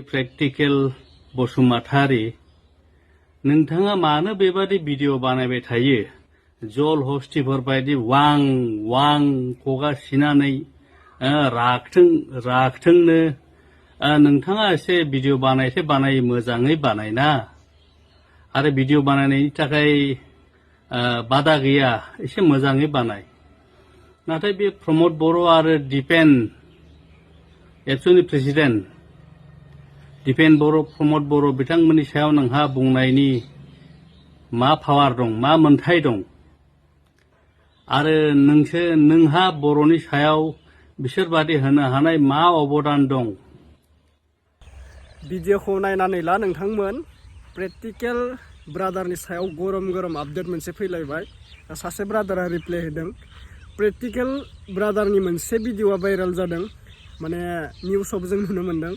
Practical बसुmatary नोंथाङा मानो बेबादि भिडिअ बानायबाय थायो जल हस्तिफोर बायदि वां वां खुगा सिनानै रागथोंनो नोंथाङा एसे भिडिअ बानाय मोजाङै बानायना आरो भिडिअ बानायनायनि थाखाय बादा गैया एसे मोजाङै बानाय नाथाय बे प्रमोद बरो आरो दिपेन एक्चुअली प्रेसिडेन्ट दिपेन बरो प्रमोद बरो बिथांमोननि सायाव नोंहा बुंनायनि मा पावार दं मा मोनथाय दं आरो नोंहा बर'नि सायाव बिसोर बादि होनो हानाय मा अबदान दं भिडिअखौ नायनानै ला नोंथांमोन प्रेक्टिकल ब्रादारनि सायाव गरम आपडेट मोनसे फैलायबाय सासे ब्रादारा रिप्लाय होदों प्रेक्टिकल ब्रादारनि मोनसे भिडिअआ भाइराल जादों माने निउसाव जों नुनो मोनदों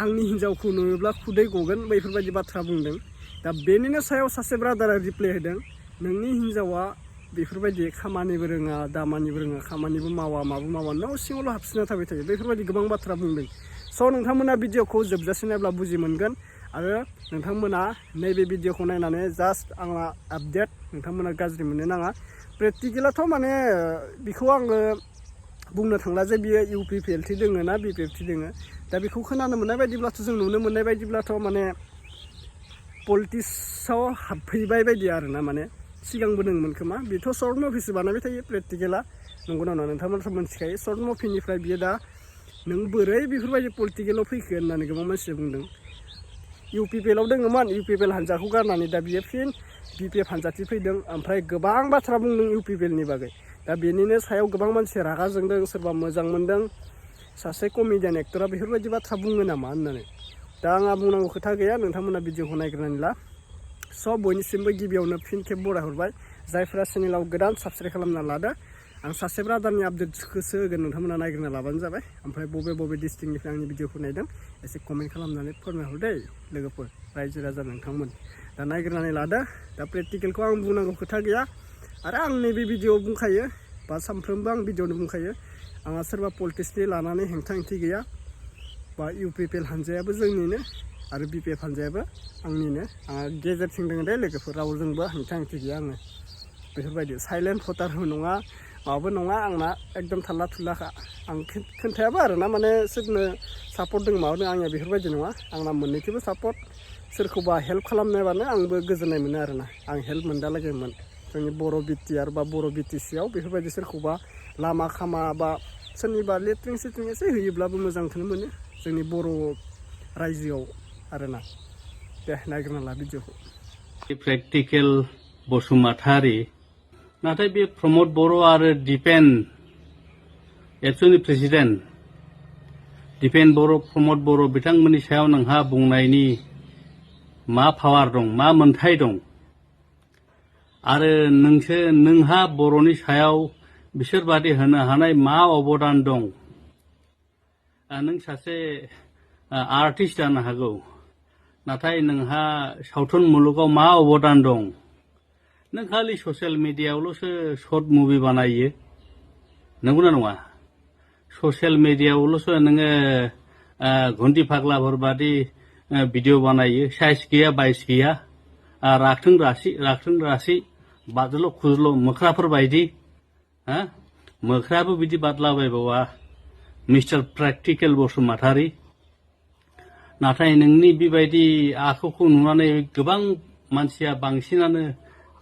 आंनि हिन्जावखौ नुयोब्ला खुदै गगोन बेफोरबायदि बाथ्रा बुंदों दा बेनिनो सायाव सासे ब्रादारा रिप्लाय होदों नोंनि हिन्जावा बेफोरबायदि खामानिबो रोङा दामानिबो रोङा खामानिबो मावा माबो मावा न' सिङावल' हाबसिना थाबाय थायो बेफोरबायदि गोबां बाथ्रा बुंदों स' नोंथांमोना भिडिअखौ जोबजासे नायब्ला बुजि मोनगोन आरो नोंथांमोना नैबे भिडिअखौ नायनानै जास्ट आंना आपडेट नोंथांमोना गाज्रि मोननो नाङा प्रेक्टिकेलाथ' माने बेखौ आङो बुंनो थांला जे बियो UPPLT दोङो ना BPFT दोङो दा बेखौ खोनानो मोननाय बायदिब्लाथ' जों नुनो मोननाय बायदिब्लाथ' माने पलिटिक्सआव हाबफैबाय बायदि आरोना माने सिगांबो दंमोन खोमा बेथ' सर्ट मुभिसो बानायबाय थायो प्रेक्टिकेला नंगौना नङा नोंथांमोनथ' मोनथिखायो सर्ट मुभिनिफ्राय बियो दा नों बोरै बेफोरबायदि पलिटिकेलाव फैखो होननानै गोबां मानसिया बुंदों UPPLआव दङमोन UPPL हान्जाखौ गारनानै दा बियो फिन BPF हान्जाथि फैदों ओमफ्राय गोबां बाथ्रा बुंदों UPPLनि बागै दा बेनिनो सायाव गोबां मानसिया रागा जोंदों सोरबा मोजां मोनदों सासे कमेडियान एक्टरा बेफोरबायदि बाथ्रा बुङो नामा होननानै दा आंहा बुंनांगौ खोथा गैया नोंथांमोना भिडिअखौ नायग्रोनानै ला सब बयनिसिमबो गिबियावनो फिन खेब बरायहरबाय जायफ्रा चेनेलाव गोदान साबस्क्राइब खालामना लादो आं सासे ब्रादारनि आपडेटखौसो होगोन नोंथांमोना नायग्रोना लाबानो जाबाय ओमफ्राय बबे डिस्ट्रिक्टनिफ्राय आंनि भिडिअखौ नायदों एसे कमेन्ट खालामनानै फोरमायहर दे लोगोफोर रायजो राजा नोंथांमोन दा नायग्रोनानै लादो दा प्रेक्टिकेलखौ आं बुंनांगौ खोथा गैया आरो आं नैबे भिडिअआव बुंखायो बा सानफ्रोमबो आं भिडिअआवनो बुंखायो आंहा सोरबा पलिटिक्सनि लानानै हेंथा हेंथि गैया बा UPPL हान्जायाबो जोंनिनो आरो BPF हान्जायाबो आंनिनो आंहा गेजेरथिं दङ दे लोगोफोर रावजोंबो हेंथा हेंथि गैया आङो बेफोरबायदि साइलेन्ट भटारबो नङा माबाबो नङा आंना एकदम थाल्ला थुल्लाखा आं खोन्थायाबो आरोना माने सोरनो सापर्ट दं माबादों आंनिया बेफोरबायदि नङा आंना मोननैखौबो सापर्ट सोरखौबा हेल्प खालामनायबानो आंबो गोजोननाय मोनो आरोना आं हेल्प मोनदालागैमोन जोंनि बर' BTR बा बर' BTCआव बेफोरबायदि सोरखौबा लामा खामा बा सोरनिबा लेट्रिं सेट्रिं एसे होयोब्लाबो मोजांखौनो मोनो जोंनि बर' रायजोआव आरोना दे नायग्रोना ला भिडिअखौ प्रेक्टिकल बसुmatary नाथाय बे प्रमोद बरो आरो दिपेन एक्चुअली प्रेसिडेन्ट दिपेन बरो प्रमोद बरो बिथांमोननि सायाव नोंहा बुंनायनि मा पावार दं मा मोनथाय दं आरो नोंहा बर'नि सायाव बिसोर बादि होनो हानाय मा अबदान दं नों सासे आर्टिस्ट जानो हागौ नाथाय नोंहा सावथुन मुलुगाव मा अबदान दं नों खालि ससियेल मिडियायावल'सो शर्ट मुभि बानायो नंगौना नङा ससियेल मिडियायावल'सो नोङो घन्टी फाग्लाफोर बादि भिडिअ बानायो साइज गैया बाइस गैया राखथों रासि बादल' खुजल' मोख्राफोर बायदि मोख्राबो बिदि बादलाबायबावा मिस्टार प्रेक्टिकल बसुmatary नाथाय नोंनि बेबायदि आखुखौ नुनानै गोबां मानसिया बांसिनानो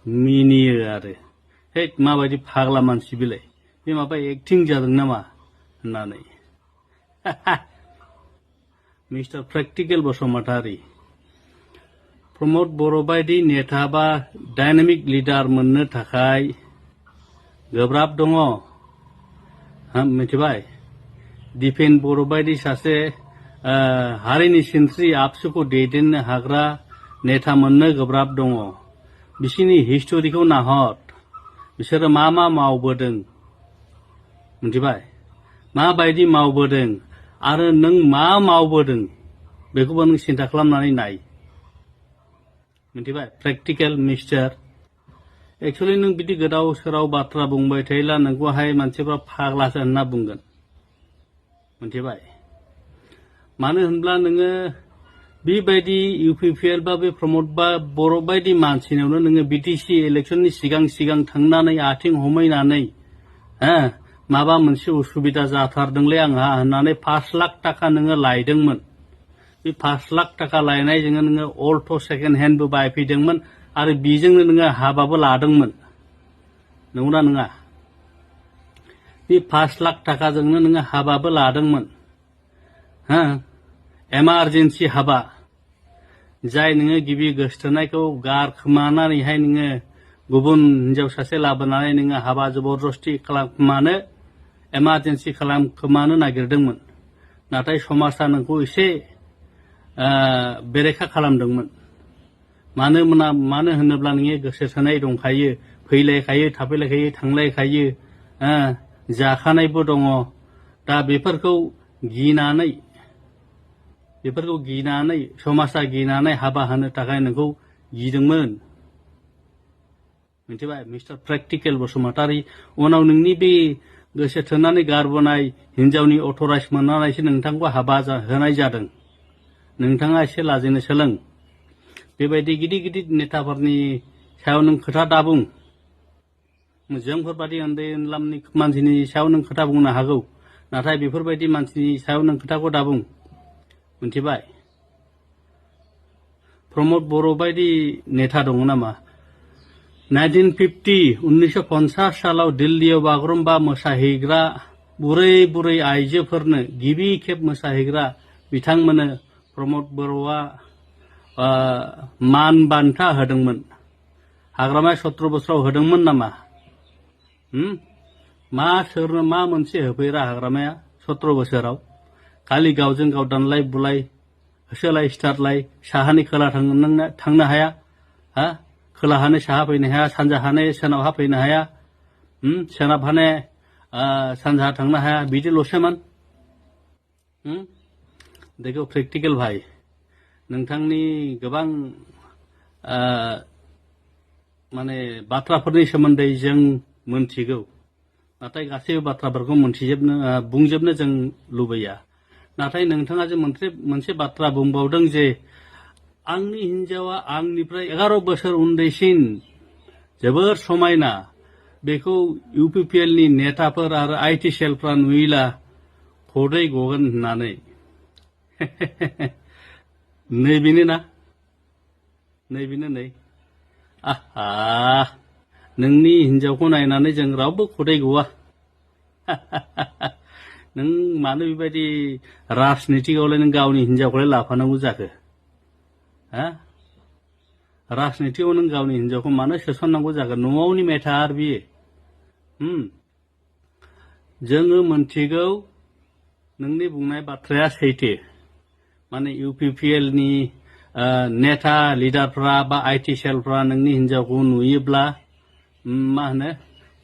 मिनियो आरो हे माबायदि फाग्ला मानसि बिलाय बे माबा एक्टिं जादों नामा होननानै मिस्टार प्रेक्टिकल बसुmatary प्रमोद बरो बायदि नेता बा डायनामिक लिडार मोननो थाखाय गोब्राब दङ मिथिबाय दिपेन बरो बायदि सासे हारिनि सिनस्रि आबसुखौ दैदेननो हाग्रा नेता मोननो गोब्राब दङ बिसिनि हिस्टरिखौ नाहर बिसोरो मा मावबोदों मिथिबाय माबायदि मावबोदों आरो नों मा मावबोदों बेखौबो नों सिन्था खालामनानै नाय मिथिबाय प्रेक्टिकल मिस्टार एक्चुअली नों बिदि गोदाव सोराव बाथ्रा बुंबाय थायोब्ला नोंखौहाय मानसिफ्रा फाग्लासो होनना बुंगोन मिथिबाय मानो होनब्ला नोङो बेबायदि इउपिपिएल बा बे प्रमद बा बर' बायदि मानसिनावनो नोङो बिटिसि इलेक्सननि सिगां थांनानै आथिं हमैनानै माबा मोनसे उसुबिदा जाथारदोंलै आंहा होननानै 5 लाख थाखा नोङो लायदोंमोन। बे 5 लाख थाखा लायनायजोंनो नोङो अल्ट' सेकेन्ड हेन्डबो बायफैदोंमोन आरो बेजोंनो नोङो हाबाबो लादोंमोन। नंगौना नङा? बे 5 लाख थाखाजोंनो नोङो हाबाबो लादोंमोन। एमारजेन्सि हाबा जाय नोङो गिबि गोसथोनायखौ गारखोमानानैहाय नोङो गुबुन हिनजाव सासे लाबोनानै नोङो हाबा जबरदस्ति खालामखोमानो एमारजेन्सि खालामखोमानो नागिरदोंमोन। नाथाय समाजा नोंखौ एसे बेरेखा खालामदोंमोन। मानो होनोब्ला नोंनि गोसो थोनाय दंखायो, फैलायखायो, थाफैलायखायो, थांलायखायो, जाखानायबो दङ। दा बेफोरखौ गिनानै समाजा गिनानै हाबा होनो थाखाय नोंखौ गिदोंमोन। मिथिबाय मिस्टार प्रेक्टिकेल बसुमतारी, उनाव नोंनि बे गोसो थोनानै गारबोनाय हिनजावनि अथराइज मोननानैसो नोंथांखौ हाबा होनाय जादों। नोंथाङा एसे लाजिनो सोलों। बेबायदि गिदिर नेताफोरनि सायाव नों खोथा दाबुं। जोंफोरबादि उन्दै उनलामनि मानसिनि सायाव नों खोथा बुंनो हागौ, नाथाय बेफोरबायदि मानसिनि सायाव नों खोथाखौ दाबुं। मिथिबाय? प्रमद बर' बायदि नेता दङ नामा? 1950 सालाव दिल्लीयाव बागुरुम्बा मोसाहैग्रा बुरै आइजोफोरनो गिबि खेब मोसाहैग्रा बिथांमोननो प्रमद बर'आ मान बान्था होदोंमोन। हाग्रामाया 17 बोसोराव होदोंमोन नामा? सोरनो मा मोनसे होफैग्रा हाग्रामाया 17 बोसोराव? खालि गावजों गाव दानलाय बुलाय, होसोलाय सिथारलाय, साहानि खोला थांनो हाया, खोलाहानो साहा फैनो हाया, सानजाहानो सोनाबहा फैनो हाया, सोनाबहानो सानजाहा थांनो हाया, बिदिल'सोमोन। देखो प्रेक्टिकेल भाई, नोंथांनि गोबां माने बाथ्राफोरनि सोमोन्दै जों मोनथिगौ, नाथाय गासैबो बाथ्राफोरखौ बुंजोबनो जों लुबैया। नाथाय नोंथाङा जे मोनसे बाथ्रा बुंबावदों जे आंनि हिनजावा आंनिफ्राय 11 बोसोर उन्दैसिन, जोबोर समायना, बेखौ इउपिपिएलनि नेताफोर आरो आइटि सेलफ्रा नुयोला खदै गगोन होननानै। नैबेनो नै आहा, नोंनि हिनजावखौ नायनानै जों रावबो खदै गवा। नों मानो बेबायदि राजनितिकआवलाय नों गावनि हिनजावखौलाय लाफानांगौ जाखो? राजनितिकआव नों गावनि हिनजावखौ मानो सोसननांगौ जाखो? न'आवनि मेटार बियो। जोङो मोनथिगौ नोंनि बुंनाय बाथ्राया सैथो। माने इउपिपिएलनि नेता लिडारफ्रा बा आइटि सेलफ्रा नोंनि हिनजावखौ नुयोब्ला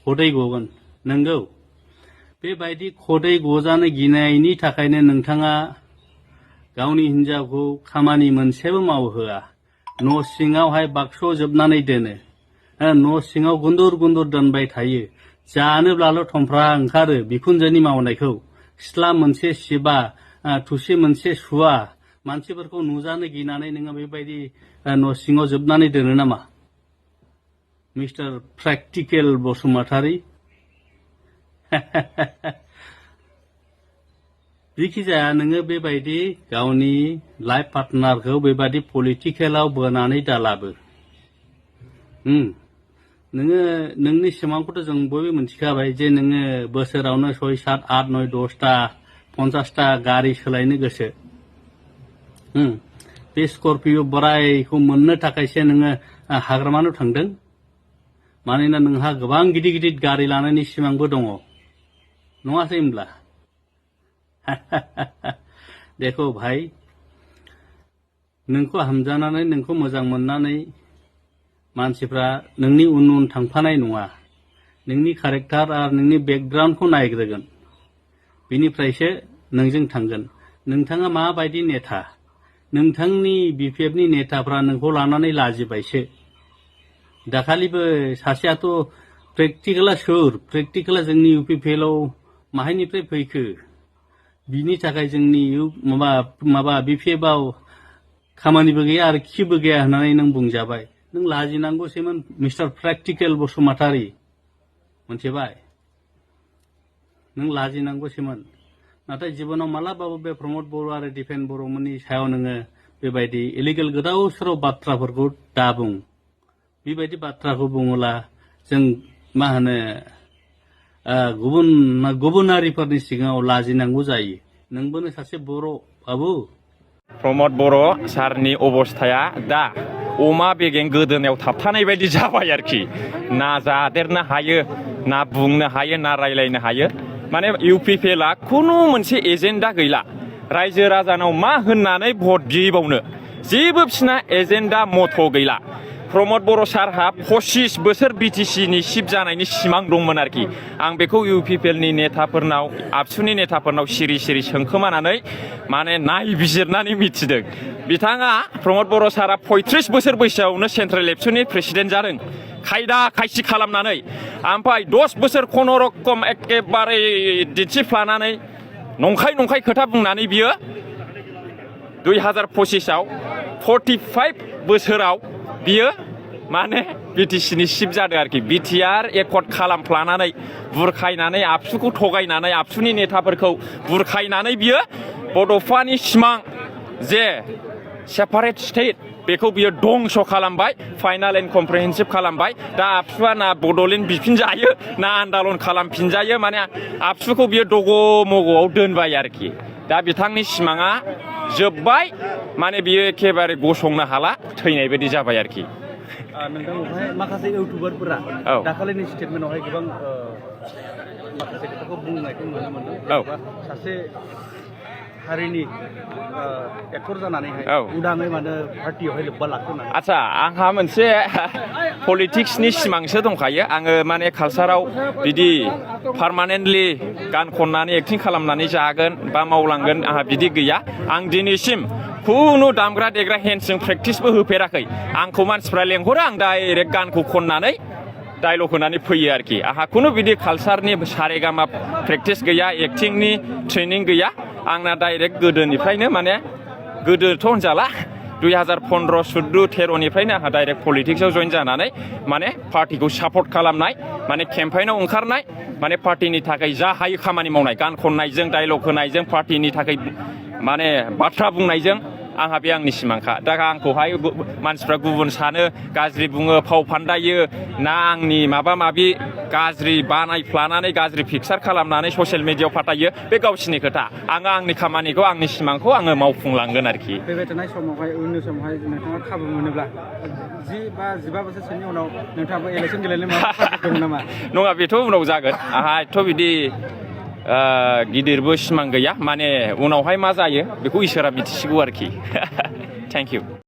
खदै गगोन। नंगौ, बेबायदि खदै गजानो गिनायनि थाखायनो नोंथाङा गावनि हिनजावखौ खामानि मोनसेबो मावहोआ। न' सिङावहाय बाक्स'जोबनानै दोनो, न' सिङाव गुन्दुर दोनबाय थायो। जानोब्लाल' थमफ्रा ओंखारो बिखुनजोनि मावनायखौ। सिथ्ला मोनसे सिबा, थुसि मोनसे सुवा। मानसिफोरखौ नुजानो गिनानै नोङो बेबायदि न' सिङाव जोबनानै दोनो नामा? Mister practical Basumatary. जेखि जाया नोङो बेबायदि गावनि लाइफ पार्टनारखौ बेबायदि पलिटिकेलाव बोनानै दालाबो। नोङो नोंनि सिमांखौथ' जों बयबो मिथिखाबाय जे नोङो बोसोरावनो 6, 7, 8, 9, 10टा 50टा गारि सोलायनो गोसो। बे स्कर्पिय' बोरायखौ मोननो थाखायसो नोङो हाग्रामानो थांदों। मानोना नोंहा गोबां गिदिर गारि लानायनि सिमांबो दङ, नङासै होनब्ला? देखो भाई, नोंखौ हामजानानै, नोंखौ मोजां मोननानै मानसिफ्रा नोंनि उन थांफानाय नङा। नोंनि कारेक्टार आरो नोंनि बेकग्राउन्डखौ नायग्रोगोन, बिनिफ्रायसो नोंजों थांगोन। नोंथाङा माबायदि नेता? नोंथांनि बिपिएफनि नेताफ्रा नोंखौ लानानै लाजिबायसो। दाखालिबो सासेयाथ' प्रेक्टिकेला जोंनि इउपिपिएलआव माहायनिफ्राय फैखो? बिनि थाखाय जोंनि माबा बिपिएफआव खामानिबो गैया आरो खिबो गैया होननानै नों बुंजाबाय नों लाजिनांगौसैमोन मिस्टार प्रेक्टिकेल बसुमतारी मोनथिबाय नों लाजिनांगौसैमोन नाथाय जिबनाव मालाबाबो बे प्रमद बर' आरो दिपेन बर'मोननि सायाव नोङो बेबायदि इलिगेल गोदाव सोराव बाथ्राफोरखौ दाबुं बेबायदि बाथ्राखौ बुङोब्ला जों मा होनो गुबुनारिफोरनि सिगाङाव लाजिनांगौ जायो नोंबोनो सासे बर' बाबु प्रमद बर' सारनि अबस्थाया दा अमा बेगें गोदोनायाव थाबथानाय बायदि जाबाय आरोखि ना जादेरनो हायो ना बुंनो हायो ना रायलायनो हायो माने इउपिपिएलआ खुनु मोनसे एजेन्डा गैला रायजो राजानाव मा होननानै भट बिबावनो जेबो बिसिना एजेन्डा मथ' गैला प्रमद बर' सारहा 25 बोसोर बिटिसिनि चिफ जानायनि सिमां दंमोन आरोखि आं बेखौ इउपिपिएलनि नेताफोरनाव आबसुनि नेताफोरनाव सिरि सिरि सोंखोमानानै माने नायबिजिरनानै मिथिदों बिथाङा प्रमद बर' सारा 35 बोसोर बैसोआवनो सेन्ट्रेल एबसुनि प्रेसिडेन्ट जादों खायदा खायसि खालामनानै ओमफ्राय 10 बोसोर खुनुरुखम एखेबारे दिन्थिफ्लानानै नंखाय खोथा बुंनानै बियो 2025आव 45 बोसोराव बियो माने बिटिसिनि चिफ जादों आरोखि बिटिआर एकर्ड खालामफ्लानानै बुरखायनानै आबसुखौ थगायनानै आबसुनि नेताफोरखौ बुरखायनानै बियो बड'फानि सिमां जे सेपारेट स्टेट बेखौ बियो दंस' खालामबाय फाइनाल एन्ड कमप्रिहेन्सिभ खालामबाय दा आबसुआ ना बड'लेण्ड बिफिनजायो ना आन्दालन खालामफिनजायो माने आबसुखौ बियो दग' मग'आव दोनबाय आरोखि दा बिथांनि सिमाङा जोब्बाय माने बियो एखेबारे गसंनो हाला थैनाय बायदि जाबाय आरोखि नोंथांनावहाय माखासे इउटुबारफोरा दाखालिनि स्टेटमेन्टआवहाय गोबां माखासे खोथाखौ बुंनायखौ नुनो मोनदों सासे हारिनि एक्टर जानानैहाय उदाङै माने पार्टियावहाय लोब्बा लाखिनानै आच्छा आंहा मोनसे पलिटिक्सनि सिमांसो दंखायो आङो माने कालसाराव बिदि पार्मानेन्टलि गान खननानै एक्टिं खालामनानै जागोन बा मावलांगोन आंहा बिदि गैया आं दिनैसिम खुनु दामग्रा देग्रा हेन्डजों प्रेक्टिसबो होफेराखै आंखौ मानसिफ्रा लेंहरो आं डाइरेक्ट गानखौ खननानै डायलग होनानै फैयो आरोखि आंहा खुनु बिदि कालसारनि सारेगामा प्रेक्टिस गैया एक्टिंनि ट्रेनिं गैया आंना डाइरेक्ट गोदोनिफ्रायनो माने गोदोथ' होनजाला 2015, 14, 13निफ्रायनो आंहा डाइरेक्ट पलिटिक्सआव जइन जानानै माने पार्टिखौ सापर्ट खालामनाय माने केम्पेइनाव ओंखारनाय माने पार्टिनि थाखाय जा हायो खामानि मावनाय गान खननायजों डायलग होनायजों पार्टिनि थाखाय माने बाथ्रा बुंनायजों आंहा बे आंनि सिमांखा दा आंखौहाय मानसिफ्रा गुबुन सानो गाज्रि बुङो फाव फान्दायो ना आंनि माबा माबि गाज्रि बानायफ्लानानै गाज्रि पिक्सार खालामनानै ससियेल मिडियायाव फाटायो बे गावसिनि खोथा आङो आंनि खामानिखौ आंनि सिमांखौ आङो मावफुंलांगोन आरोखि फैबाय थानाय समावहाय उननि समावहाय नोंथाङा खाबु मोनोब्ला 10 बा 15 बोसोरसोनि उनाव नोंथाङाबो इलेक्सन गेलेनो माबा दं नामा नङा बेथ' उनाव जागोन आंहा एथ' बिदि गिदिरबो सिमां गैया माने उनावहाय मा जायो बेखौ इसोरा मिथिसिगौ आरोखि थेंक इउ